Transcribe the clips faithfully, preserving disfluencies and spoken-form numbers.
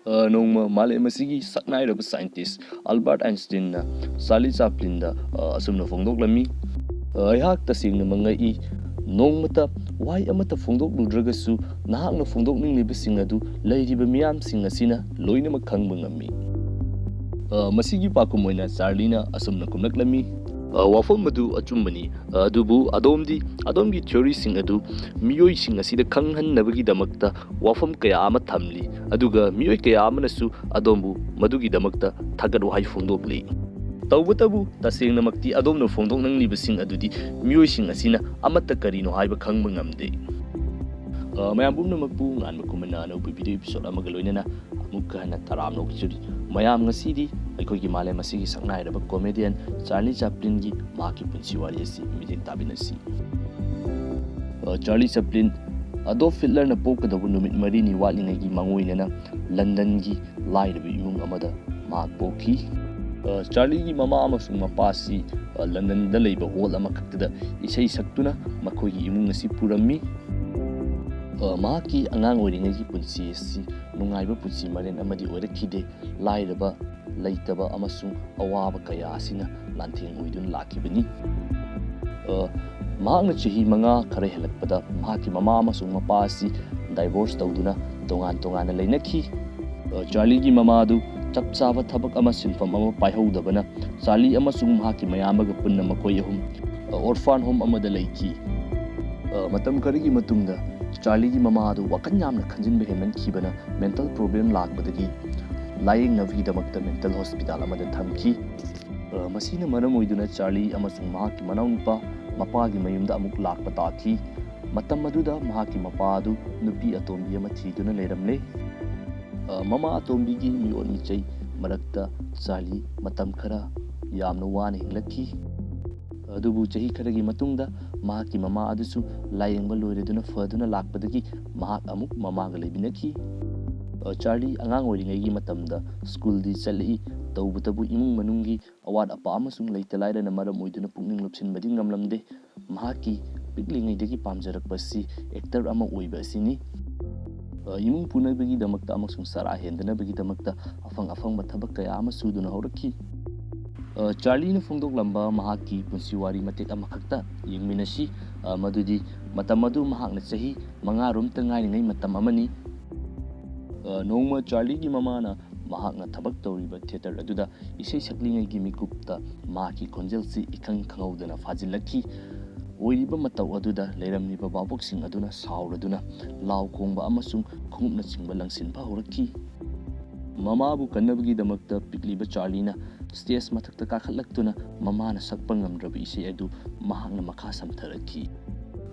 ꯑ, ꯅꯣꯡꯃ ꯃꯥꯂꯦꯝ ꯑꯁꯤꯒꯤ ꯁꯛꯅꯥꯏꯔꯕ scientist Albert Einsteinꯅ Charlie Chaplinꯗ, ꯑ, ꯑꯁꯨꯝꯅ ꯐꯣꯡꯗꯣꯛꯂꯝꯃꯤ, "ꯑ, ꯑꯩꯍꯥꯛ ꯇꯁꯦꯡꯅ ꯃꯉꯛꯏ꯫ ꯅꯣꯡꯃꯇ ꯋꯥꯍꯩ ꯑꯃꯠꯇ ꯐꯣꯡꯗꯣꯛꯂꯨꯗ꯭ꯔꯒꯁꯨ ꯅꯍꯥꯛꯅ ꯐꯣꯡꯗꯣꯛꯅꯤꯡꯂꯤꯕꯁꯤꯡ ꯑꯗꯨ ꯂꯩꯔꯤꯕ ꯃꯤꯌꯥꯝꯁꯤꯡ ꯑꯁꯤꯅ ꯂꯣꯏꯅꯃꯛ ꯈꯪꯕ ꯉꯝꯃꯤ꯫" ꯑ, ꯃꯁꯤꯒꯤ ꯄꯥꯎꯈꯨꯝ ꯑꯣꯏꯅ ꯆꯥꯔꯂꯤꯅ ꯑꯁꯨꯝꯅ ꯈꯨꯝꯂꯛꯂꯝꯃꯤ, "ꯑ, ꯋꯥꯐꯝ ꯑꯗꯨ ꯑꯆꯨꯝꯕꯅꯤ, ꯑꯗꯨꯕꯨ ꯑꯗꯣꯝꯗꯤ ꯑꯗꯣꯝꯒꯤ theoryꯁꯤꯡ ꯑꯗꯨ ꯃꯤꯑꯣꯏꯁꯤꯡ ꯑꯁꯤꯗ ꯈꯪꯍꯟꯅꯕꯒꯤꯗꯃꯛꯇ ꯋꯥꯐꯝ ꯀꯌꯥ ꯑꯃ ꯊꯝꯂꯤ, ꯑꯗꯨꯒ ꯃꯤꯑꯣꯏ ꯀꯌꯥ ꯑꯃꯅꯁꯨ ꯑꯗꯣꯝꯕꯨ ꯃꯗꯨꯒꯤꯗꯃꯛꯇ ꯊꯥꯒꯠ ꯋꯥꯍꯩ ꯐꯣꯡꯗꯣꯛꯂꯤ꯫ ꯇꯧꯕꯇꯕꯨ, ꯇꯁꯦꯡꯅꯃꯛꯇꯤ ꯑꯗꯣꯝꯅ ꯐꯣꯡꯗꯣꯛꯅꯤꯡꯂꯤꯕꯁꯤꯡ ꯑꯗꯨꯗꯤ ꯃꯤꯑꯣꯏꯁꯤꯡ ꯑꯁꯤꯅ ꯑꯃꯠꯇ ꯀꯔꯤꯅꯣ ꯍꯥꯏꯕ ꯈꯪꯕ ꯉꯝꯗꯦ꯫" ꯑ, ꯃꯌꯥꯝ ꯄꯨꯝꯅꯃꯛꯄꯨ ꯉꯥꯟꯕ ꯈꯨꯃꯟꯅ ꯑꯅꯧꯕ video episode ꯑꯃꯒ ꯂꯣꯏꯅꯅ ꯑꯃꯨꯛꯀ ꯍꯟꯅ ꯇꯔꯥꯝꯅ ꯑꯣꯛꯆꯔꯤ꯫ ꯃꯌꯥꯝ, ꯉꯁꯤꯗꯤ ꯑꯩꯈꯣꯏꯒꯤ ꯃꯥꯂꯦꯝ ꯑꯁꯤꯒꯤ ꯁꯛꯅꯥꯏꯔꯕ comedian Charlie Chaplinꯒꯤ ꯃꯍꯥꯛꯀꯤ ꯄꯨꯟꯁꯤ ꯋꯥꯔꯤ ꯑꯁꯤ ꯃꯤꯠꯌꯦꯡ ꯇꯥꯃꯤꯟꯅꯁꯤ꯫ ꯑ, Charlie Chaplin, Adolf Hitlerꯅ ꯄꯣꯛꯀꯗꯧꯕ ꯅꯨꯃꯤꯠ ꯃꯔꯤꯅꯤ ꯋꯥꯠꯂꯤꯉꯩꯒꯤ ꯃꯥꯡꯑꯣꯏꯅꯅ ꯂꯟꯗꯟꯒꯤ ꯂꯥꯏꯔꯕ ꯏꯃꯨꯡ ꯑꯃꯗ ꯃꯍꯥꯛ ꯄꯣꯛꯈꯤ꯫ ꯑ, ꯆꯥꯔꯂꯤꯒꯤ ꯃꯃꯥ ꯑꯃꯁꯨꯡ ꯃꯄꯥ ꯑꯁꯤ, ꯑ, ꯂꯟꯗꯟꯗ ꯂꯩꯕ hall ꯑꯃꯈꯛꯇꯗ ꯏꯁꯩ ꯁꯛꯇꯨꯅ ꯃꯈꯣꯏꯒꯤ ꯏꯃꯨꯡ ꯑꯁꯤ ꯄꯨꯔꯝꯃꯤ꯫ ꯑ, ꯃꯍꯥꯛꯀꯤ ꯑꯉꯥꯡ ꯑꯣꯏꯔꯤꯉꯩꯒꯤ ꯄꯨꯟꯁꯤ ꯑꯁꯤ ꯅꯨꯡꯉꯥꯏꯕ ꯄꯨꯟꯁꯤ ꯃꯔꯦꯜ ꯑꯃꯗꯤ ꯑꯣꯏꯔꯛꯈꯤꯗꯦ꯫ ꯂꯥꯏꯔꯕ, ꯂꯩꯇꯕ ꯑꯃꯁꯨꯡ ꯑꯋꯥꯕ ꯀꯌꯥ ꯑꯁꯤꯅ ꯂꯥꯟꯊꯦꯡ ꯑꯣꯏꯗꯨꯅ ꯂꯥꯛꯈꯤꯕꯅꯤ꯫ ꯑ, ꯃꯍꯥꯛꯅ ꯆꯍꯤ ꯃꯉꯥ ꯈꯔ ꯍꯦꯜꯂꯛꯄꯗ ꯃꯍꯥꯛꯀꯤ ꯃꯃꯥ ꯑꯃꯁꯨꯡ ꯃꯄꯥ ꯑꯁꯤ divorce ꯇꯧꯗꯨꯅ ꯇꯣꯉꯥꯟ ꯇꯣꯉꯥꯟꯅ ꯂꯩꯅꯈꯤ꯫ ꯑ, ꯆꯥꯔꯂꯤꯒꯤ ꯃꯃꯥ ꯑꯗꯨ ꯆꯞ ꯆꯥꯕ ꯊꯕꯛ ꯑꯃ ꯁꯤꯟꯐꯝ ꯑꯃ ꯄꯥꯏꯍꯧꯗꯕꯅ ꯆꯥꯔꯂꯤ ꯑꯃꯁꯨꯡ ꯃꯍꯥꯛꯀꯤ ꯃꯌꯥꯝꯕꯒ ꯄꯨꯟꯅ ꯃꯈꯣꯏ ꯑꯍꯨꯝ, ꯑ, orphan home ꯑꯃꯗ ꯂꯩꯈꯤ꯫ ꯑ, ꯃꯇꯝ ꯈꯔꯒꯤ ꯃꯇꯨꯡꯗ ꯆꯥꯔꯂꯤꯒꯤ ꯃꯃꯥ ꯑꯗꯨ ꯋꯥꯈꯜ ꯌꯥꯝꯅ ꯈꯟꯖꯤꯟꯕ ꯍꯦꯟꯃꯟꯈꯤꯕꯅ mental problem ꯂꯥꯛꯄꯗꯒꯤ ꯂꯥꯌꯦꯡꯅꯕꯒꯤꯗꯃꯛꯇ mental hospital ꯑꯃꯗ ꯊꯝꯈꯤ꯫ ꯑ, ꯃꯁꯤꯅ ꯃꯔꯝ ꯑꯣꯏꯗꯨꯅ ꯆꯥꯔꯂꯤ ꯑꯃꯁꯨꯡ ꯃꯍꯥꯛꯀꯤ ꯃꯅꯥꯎꯅꯨꯄꯥ ꯃꯄꯥꯒꯤ ꯃꯌꯨꯝꯗ ꯑꯃꯨꯛ ꯂꯥꯛꯄ ꯇꯥꯈꯤ꯫ ꯃꯇꯝ ꯑꯗꯨꯗ ꯃꯍꯥꯛꯀꯤ ꯃꯄꯥ ꯑꯗꯨ ꯅꯨꯄꯤ ꯑꯇꯣꯝꯕꯤ ꯑꯃ ꯊꯤꯗꯨꯅ ꯂꯩꯔꯝꯂꯦ꯫ ꯑ, ꯃꯃꯥ ꯑꯇꯣꯝꯕꯤꯒꯤ ꯃꯤꯑꯣꯠ ꯃꯤꯆꯩ ꯃꯔꯛꯇ ꯆꯥꯔꯂꯤ ꯃꯇꯝ ꯈꯔ ꯌꯥꯝꯅ ꯋꯥꯅ ꯍꯤꯡꯂꯛꯈꯤ꯫ ꯑꯗꯨꯕꯨ ꯆꯍꯤ ꯈꯔꯒꯤ ꯃꯇꯨꯡꯗ ꯃꯍꯥꯛꯀꯤ ꯃꯃꯥ ꯑꯗꯨꯁꯨ ꯂꯥꯌꯦꯡꯕ ꯂꯣꯏꯔꯗꯨꯅ ꯐꯗꯨꯅ ꯂꯥꯛꯄꯗꯒꯤ ꯃꯍꯥꯛ ꯑꯃꯨꯛ ꯃꯃꯥꯒ ꯂꯩꯃꯤꯟꯅꯈꯤ꯫ ꯑ, ꯆꯥꯔꯂꯤ ꯑꯉꯥꯡ ꯑꯣꯏꯔꯤꯉꯩꯒꯤ ꯃꯇꯝꯗ ꯁ꯭ꯀꯨꯜꯗꯤ ꯆꯠꯂꯛꯏ, ꯇꯧꯕꯇꯕꯨ ꯏꯃꯨꯡ ꯃꯅꯨꯡꯒꯤ ꯑꯋꯥꯠ ꯑꯄꯥ ꯑꯃꯁꯨꯡ ꯂꯩꯇ ꯂꯥꯏꯔꯅ ꯃꯔꯝ ꯑꯣꯏꯗꯨꯅ ꯄꯨꯛꯅꯤꯡ ꯂꯨꯞꯁꯤꯟꯕꯗꯤ ꯉꯝꯂꯝꯗꯦ꯫ ꯃꯍꯥꯛꯀꯤ ꯄꯤꯛꯂꯤꯉꯩꯗꯒꯤ ꯄꯥꯝꯖꯔꯛꯄꯁꯤ actor ꯑꯃ ꯑꯣꯏꯕ ꯑꯁꯤꯅꯤ꯫ ꯑ, ꯏꯃꯨꯡ ꯄꯨꯅꯕꯒꯤꯗꯃꯛꯇ ꯑꯃꯁꯨꯡ ꯆꯔꯥ ꯍꯦꯟꯗꯅꯕꯒꯤꯗꯃꯛꯇ ꯑꯐꯪ ꯑꯐꯪꯕ ꯊꯕꯛ ꯀꯌꯥ ꯑꯃ ꯁꯨꯗꯨꯅ ꯍꯧꯔꯛꯈꯤ꯫ ꯑ, ꯆꯥꯔꯂꯤꯅ ꯐꯣꯡꯗꯣꯛꯂꯝꯕ ꯃꯍꯥꯛꯀꯤ ꯄꯨꯟꯁꯤ ꯋꯥꯔꯤ ꯃꯇꯦꯛ ꯑꯃꯈꯛꯇ ꯌꯦꯡꯃꯤꯟꯅꯁꯤ꯫ ꯑ, ꯃꯗꯨꯗꯤ ꯃꯇꯝ ꯑꯗꯨ ꯃꯍꯥꯛꯅ ꯆꯍꯤ ꯃꯉꯥ ꯔꯣꯝꯇ ꯉꯥꯏꯔꯤꯉꯩ ꯃꯇꯝ ꯑꯃꯅꯤ꯫ ꯑ, ꯅꯣꯡꯃ ꯆꯥꯔꯂꯤꯒꯤ ꯃꯃꯥꯅ ꯃꯍꯥꯛꯅ ꯊꯕꯛ ꯇꯧꯔꯤꯕ ꯊꯤꯌꯦꯇꯔ ꯑꯗꯨꯗ ꯏꯁꯩ ꯁꯛꯂꯤꯉꯩꯒꯤ ꯃꯤꯀꯨꯞꯇ ꯃꯍꯥꯛꯀꯤ ꯈꯣꯟꯖꯦꯜꯁꯤ ꯏꯈꯪ ꯈꯪꯍꯧꯗꯅ ꯐꯥꯖꯤꯜꯂꯛꯈꯤ꯫ ꯑꯣꯏꯔꯤꯕ ꯃꯇꯧ ꯑꯗꯨꯗ ꯂꯩꯔꯝꯂꯤꯕ ꯚꯥꯕꯣꯛꯁꯤꯡ ꯑꯗꯨꯅ ꯁꯥꯎꯔꯗꯨꯅ ꯂꯥꯎ ꯈꯣꯡꯕ ꯑꯃꯁꯨꯡ ꯈꯣꯡꯎꯞꯅꯆꯤꯡꯕ ꯂꯪꯁꯤꯟꯕ ꯍꯧꯔꯛꯈꯤ꯫ ꯃꯃꯥꯕꯨ ꯀꯟꯅꯕꯒꯤꯗꯃꯛꯇ ꯄꯤꯛꯂꯤꯕ ꯆꯥꯔꯂꯤꯅ ꯁ꯭ꯇꯦꯖ ꯃꯊꯛꯇ ꯀꯥꯈꯠꯂꯛꯇꯨꯅ ꯃꯃꯥꯅ ꯁꯛꯄ ꯉꯝꯗ꯭ꯔꯕ ꯏꯁꯩ ꯑꯗꯨ ꯃꯍꯥꯛꯅ ꯃꯈꯥ ꯁꯝꯊꯔꯛꯈꯤ꯫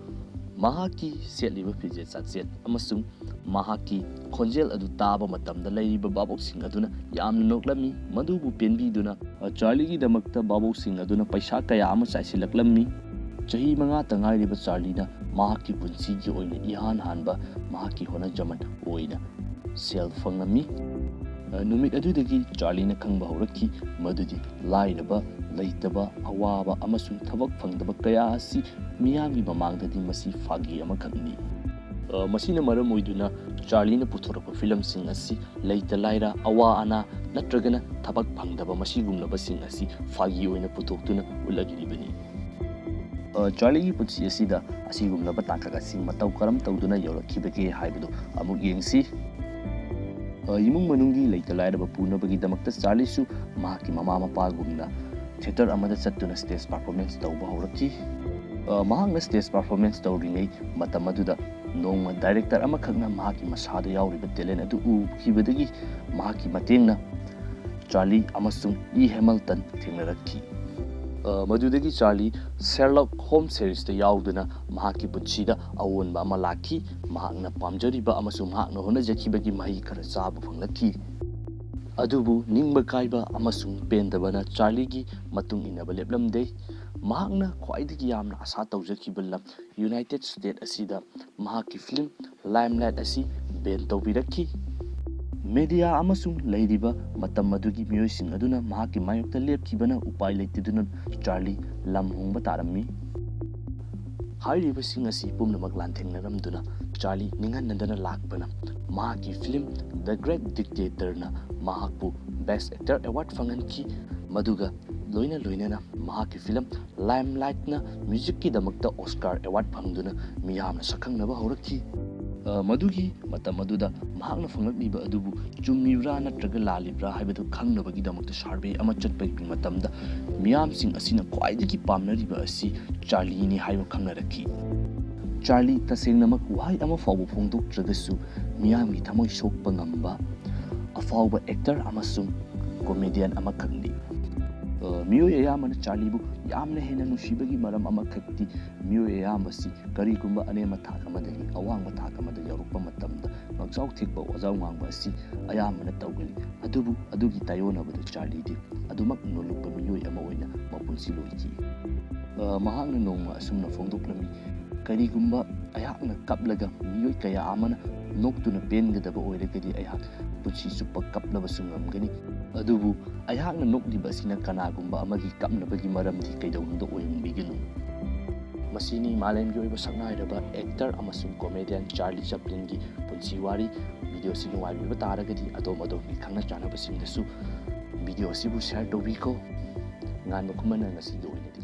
ꯃꯍꯥꯛꯀꯤ ꯁꯦꯠꯂꯤꯕ ꯐꯤꯖꯦꯠ ꯆꯥꯛꯆꯦꯠ ꯑꯃꯁꯨꯡ ꯃꯍꯥꯛꯀꯤ ꯈꯣꯟꯖꯦꯜ ꯑꯗꯨ ꯇꯥꯕ ꯃꯇꯝꯗ ꯂꯩꯔꯤꯕ ꯚꯥꯕꯣꯛꯁꯤꯡ ꯑꯗꯨꯅ ꯌꯥꯝꯅ ꯅꯣꯛꯂꯝꯃꯤ꯫ ꯃꯗꯨꯕꯨ ꯄꯦꯟꯕꯤꯗꯨꯅ, ꯑ, ꯆꯥꯔꯂꯤꯒꯤꯗꯃꯛꯇ ꯚꯥꯕꯣꯛꯁꯤꯡ ꯑꯗꯨꯅ ꯄꯩꯁꯥ ꯀꯌꯥ ꯑꯃ ꯆꯥꯏꯁꯤꯜꯂꯛꯂꯝꯃꯤ꯫ ꯆꯍꯤ ꯃꯉꯥꯇ ꯉꯥꯏꯔꯤꯕ ꯆꯥꯔꯂꯤꯅ ꯃꯍꯥꯛꯀꯤ ꯄꯨꯟꯁꯤꯒꯤ ꯑꯣꯏꯅ ꯏꯍꯥꯟ ꯍꯥꯟꯕ ꯃꯍꯥꯛꯀꯤ ꯍꯣꯠꯅꯖꯃꯟ ꯑꯣꯏꯅ ꯁꯦꯜ ꯐꯪꯂꯝꯃꯤ꯫ ꯑ, ꯅꯨꯃꯤꯠ ꯑꯗꯨꯗꯒꯤ ꯆꯥꯔꯂꯤꯅ ꯈꯪꯕ ꯍꯧꯔꯛꯈꯤ ꯃꯗꯨꯗꯤ ꯂꯥꯏꯔꯕ, ꯂꯩꯇꯕ, ꯑꯋꯥꯕ ꯑꯃꯁꯨꯡ ꯊꯕꯛ ꯐꯪꯗꯕ ꯀꯌꯥ ꯑꯁꯤ ꯃꯤꯌꯥꯝꯒꯤ ꯃꯃꯥꯡꯗꯗꯤ ꯃꯁꯤ ꯐꯥꯒꯤ ꯑꯃꯈꯛꯅꯤ꯫ ꯑ, ꯃꯁꯤꯅ ꯃꯔꯝ ꯑꯣꯏꯗꯨꯅ ꯆꯥꯔꯂꯤꯅ ꯄꯨꯊꯣꯔꯛꯄ ꯐꯤꯂꯝꯁꯤꯡ ꯑꯁꯤ ꯂꯩꯇ ꯂꯥꯏꯔ, ꯑꯋꯥ ꯑꯅꯥ ꯅꯠꯇ꯭ꯔꯒꯅ ꯊꯕꯛ ꯐꯪꯗꯕ ꯃꯁꯤꯒꯨꯝꯂꯕꯁꯤꯡ ꯑꯁꯤ ꯐꯥꯒꯤ ꯑꯣꯏꯅ ꯄꯨꯊꯣꯛꯇꯨꯅ ꯎꯠꯂꯛꯂꯤꯕꯅꯤ꯫ ꯑ, ꯆꯥꯔꯂꯤꯒꯤ ꯄꯨꯟꯁꯤ ꯑꯁꯤꯗ ꯑꯁꯤꯒꯨꯝꯂꯕ ꯇꯥꯡꯀꯛ ꯑꯁꯤ ꯃꯇꯧ ꯀꯔꯝ ꯇꯧꯗꯨꯅ ꯌꯧꯔꯛꯈꯤꯕꯒꯦ ꯍꯥꯏꯕꯗꯨ ꯑꯃꯨꯛ ꯌꯦꯡꯁꯤ꯫ ꯑ, ꯏꯃꯨꯡ ꯃꯅꯨꯡꯒꯤ ꯂꯩꯇ ꯂꯥꯏꯔꯕ ꯄꯨꯅꯕꯒꯤꯗꯃꯛꯇ ꯆꯥꯔꯂꯤꯁꯨ ꯃꯍꯥꯛꯀꯤ ꯃꯃꯥ ꯃꯄꯥꯒꯨꯝꯅ ꯊꯤꯌꯦꯇꯔ ꯑꯃꯗ ꯆꯠꯇꯨꯅ ꯁ꯭ꯇꯦꯖ ꯄꯔꯐꯣꯔꯃꯦꯟꯁ ꯇꯧꯕ ꯍꯧꯔꯛꯈꯤ꯫ ꯑ, ꯃꯍꯥꯛꯅ ꯁ꯭ꯇꯦꯖ ꯄꯔꯐꯣꯔꯃꯦꯟꯁ ꯇꯧꯔꯤꯉꯩ ꯃꯇꯝ ꯑꯗꯨꯗ ꯅꯣꯡꯃ ꯗꯥꯏꯔꯦꯛꯇꯔ ꯑꯃꯈꯛꯅ ꯃꯍꯥꯛꯀꯤ ꯃꯁꯥꯗ ꯌꯥꯎꯔꯤꯕ ꯇꯦꯂꯦꯟ ꯑꯗꯨ ꯎꯈꯤꯕꯗꯒꯤ ꯃꯍꯥꯛꯀꯤ ꯃꯇꯦꯡꯅ ꯆꯥꯔꯂꯤ ꯑꯃꯁꯨꯡ ꯏ ꯍꯦꯃꯜꯇꯟ ꯊꯦꯡꯅꯔꯛꯈꯤ꯫ ꯑ, ꯃꯗꯨꯗꯒꯤ ꯆꯥꯔꯂꯤ ꯁꯦꯔꯂꯣꯛ ꯍꯣꯝ ꯁꯦꯔꯤꯁꯇ ꯌꯥꯎꯗꯨꯅ ꯃꯍꯥꯛꯀꯤ ꯄꯨꯟꯁꯤꯗ ꯑꯑꯣꯟꯕ ꯑꯃ ꯂꯥꯛꯈꯤ꯫ ꯃꯍꯥꯛꯅ ꯄꯥꯝꯖꯔꯤꯕ ꯑꯃꯁꯨꯡ ꯃꯍꯥꯛꯅ ꯍꯣꯠꯅꯖꯈꯤꯕꯒꯤ ꯃꯍꯩ ꯈꯔ ꯆꯥꯕ ꯐꯪꯂꯛꯈꯤ꯫ ꯑꯗꯨꯕꯨ ꯅꯤꯡꯕ ꯀꯥꯏꯕ ꯑꯃꯁꯨꯡ ꯄꯦꯟꯗꯕꯅ ꯆꯥꯔꯂꯤꯒꯤ ꯃꯇꯨꯡ ꯏꯟꯅꯕ ꯂꯦꯞꯂꯝꯗꯦ꯫ ꯃꯍꯥꯛꯅ ꯈ꯭ꯋꯥꯏꯗꯒꯤ ꯌꯥꯝꯅ ꯑꯁꯥ ꯇꯧꯖꯈꯤꯕ ꯂꯝ ꯌꯨꯅꯥꯏꯇꯦꯗ ꯁ꯭ꯇꯦꯠ ꯑꯁꯤꯗ ꯃꯍꯥꯛꯀꯤ ꯐꯤꯂꯝ ꯂꯥꯏꯝꯂꯥꯏꯠ ꯑꯁꯤ ꯕꯦꯟ ꯇꯧꯕꯤꯔꯛꯈꯤ꯫ ꯃꯦꯗꯤꯌꯥ ꯑꯃꯁꯨꯡ ꯂꯩꯔꯤꯕ ꯃꯇꯝ ꯑꯗꯨꯒꯤ ꯃꯤꯑꯣꯏꯁꯤꯡ ꯑꯗꯨꯅ ꯃꯍꯥꯛꯀꯤ ꯃꯥꯌꯣꯛꯇ ꯂꯦꯞꯈꯤꯕꯅ ꯎꯄꯥꯏ ꯂꯩꯇꯗꯨꯅ ꯆꯥꯔꯂꯤ ꯂꯝ ꯍꯣꯡꯕ ꯇꯥꯔꯝꯃꯤ꯫ ꯍꯥꯏꯔꯤꯕꯁꯤꯡ ꯑꯁꯤ ꯄꯨꯝꯅꯃꯛ ꯂꯥꯟꯊꯦꯡꯅꯔꯝꯗꯨꯅ ꯆꯥꯔꯂꯤ ꯅꯤꯡꯍꯟꯅꯗꯅ ꯂꯥꯛꯄꯅ ꯃꯍꯥꯛꯀꯤ ꯐꯤꯂꯝ The Great Dictatorꯅ ꯃꯍꯥꯛꯄꯨ Best Actor Award ꯐꯪꯍꯟꯈꯤ꯫ ꯃꯗꯨꯒ ꯂꯣꯏꯅ ꯂꯣꯏꯅꯅ ꯃꯍꯥꯛꯀꯤ ꯐꯤꯂꯝ Limelightꯅ ꯃ꯭ꯌꯨꯖꯤꯛꯀꯤꯗꯃꯛꯇ Oscar Award ꯐꯪꯗꯨꯅ ꯃꯤꯌꯥꯝꯅ ꯁꯛꯈꯪꯅꯕ ꯍꯧꯔꯛꯈꯤ꯫ ꯑ, ꯃꯗꯨꯒꯤ ꯃꯇꯝ ꯑꯗꯨꯗ ꯃꯍꯥꯛꯅ ꯐꯪꯂꯛꯂꯤꯕ ꯑꯗꯨꯕꯨ ꯆꯨꯝꯃꯤꯕ꯭ꯔꯥ ꯅꯠꯇ꯭ꯔꯒ ꯂꯥꯜꯂꯤꯕ꯭ꯔꯥ ꯍꯥꯏꯕꯗꯨ ꯈꯪꯅꯕꯒꯤꯗꯃꯛꯇ ꯁꯔꯚꯦ ꯑꯃ ꯆꯠꯄꯒꯤ ꯃꯇꯝꯗ ꯃꯤꯌꯥꯝꯁꯤꯡ ꯑꯁꯤꯅ ꯈ꯭ꯋꯥꯏꯗꯒꯤ ꯄꯥꯝꯅꯔꯤꯕ ꯑꯁꯤ ꯆꯥꯔꯂꯤꯅꯤ ꯍꯥꯏꯕ ꯈꯪꯅꯔꯛꯈꯤ꯫ ꯆꯥꯔꯂꯤ ꯇꯁꯦꯡꯅꯃꯛ ꯋꯥꯍꯩ ꯑꯃ ꯐꯥꯎꯕ ꯐꯣꯡꯗꯣꯛꯇ꯭ꯔꯒꯁꯨ ꯃꯤꯌꯥꯝꯒꯤ ꯊꯃꯣꯏ ꯁꯣꯛꯄ ꯉꯝꯕ ꯑꯐꯥꯎꯕ actor ꯑꯃꯁꯨꯡ comedian ꯑꯃꯈꯛꯅꯤ꯫ ꯑ, ꯃꯤꯑꯣꯏ ꯑꯌꯥꯝꯕꯅ ꯆꯥꯔꯂꯤꯕꯨ ꯌꯥꯝꯅ ꯍꯦꯟꯅ ꯅꯨꯡꯁꯤꯕꯒꯤ ꯃꯔꯝ ꯑꯃꯈꯛꯇꯤ ꯃꯤꯑꯣꯏ ꯑꯌꯥꯝꯕꯁꯤ ꯀꯔꯤꯒꯨꯝꯕ ꯑꯅꯦꯝꯕ ꯊꯥꯛ ꯑꯃꯗꯒꯤ ꯑꯋꯥꯡꯕ ꯊꯥꯛ ꯑꯃꯗ ꯌꯧꯔꯛꯄ ꯃꯇꯝꯗ ꯉꯛꯆꯥꯎ ꯊꯦꯛꯄ ꯋꯥꯖꯥꯎ ꯉꯥꯡꯕ ꯑꯁꯤ ꯑꯌꯥꯝꯕꯅ ꯇꯧꯒꯜꯂꯤ꯫ ꯑꯗꯨꯕꯨ ꯑꯗꯨꯒꯤ ꯇꯥꯏꯑꯣꯟꯅꯕꯗ ꯆꯥꯔꯂꯤꯗꯤ ꯑꯗꯨꯃꯛ ꯅꯣꯜꯂꯨꯛꯄ ꯃꯤꯑꯣꯏ ꯑꯃ ꯑꯣꯏꯅ ꯃꯄꯨꯟꯁꯤ ꯂꯣꯏꯈꯤ꯫ ꯑ, ꯃꯍꯥꯛꯅ ꯅꯣꯡꯃ ꯑꯁꯨꯝꯅ ꯐꯣꯡꯗꯣꯛꯂꯝꯃꯤ, "ꯀꯔꯤꯒꯨꯝꯕ ꯑꯩꯍꯥꯛꯅ ꯀꯞꯂꯒ ꯃꯤꯑꯣꯏ ꯀꯌꯥ ꯑꯃꯅ ꯅꯣꯛꯇꯨꯅ ꯄꯦꯟꯒꯗꯕ ꯑꯣꯏꯔꯒꯗꯤ ꯑꯩꯍꯥꯛ ꯄꯨꯟꯁꯤ ꯆꯨꯞꯄ ꯀꯞꯂꯕꯁꯨ ꯉꯝꯒꯅꯤ꯫ ꯑꯗꯨꯕꯨ ꯑꯩꯍꯥꯛꯅ ꯅꯣꯛꯂꯤꯕ ꯑꯁꯤꯅ ꯀꯅꯥꯒꯨꯝꯕ ꯑꯃꯒꯤ ꯀꯞꯅꯕꯒꯤ ꯃꯔꯝꯗꯤ ꯀꯩꯗꯧꯅꯨꯡꯗ ꯑꯣꯏꯍꯟꯕꯤꯒꯅꯨ"꯫ ꯃꯁꯤꯅꯤ ꯃꯥꯂꯦꯝꯒꯤ ꯑꯣꯏꯕ ꯁꯛꯅꯥꯏꯔꯕ actor ꯑꯃꯁꯨꯡ comedian ꯆꯥꯔꯂꯤ ꯆꯥꯄ꯭ꯂꯤꯟꯒꯤ ꯄꯨꯟꯁꯤ ꯋꯥꯔꯤ꯫ Video ꯑꯁꯤ ꯅꯨꯡꯉꯥꯏꯕꯤꯕ ꯇꯥꯔꯒꯗꯤ ꯑꯗꯣꯝ ꯑꯗꯣꯝꯒꯤ ꯈꯪꯅ ꯆꯥꯟꯅꯕꯁꯤꯡꯗꯁꯨ video ꯑꯁꯤꯕꯨ share ꯇꯧꯕꯤꯈꯣ꯫ ꯉꯥꯟꯕ ꯈꯨꯃꯟꯅ ꯉꯁꯤꯒꯤ ꯑꯣꯏꯅꯗꯤ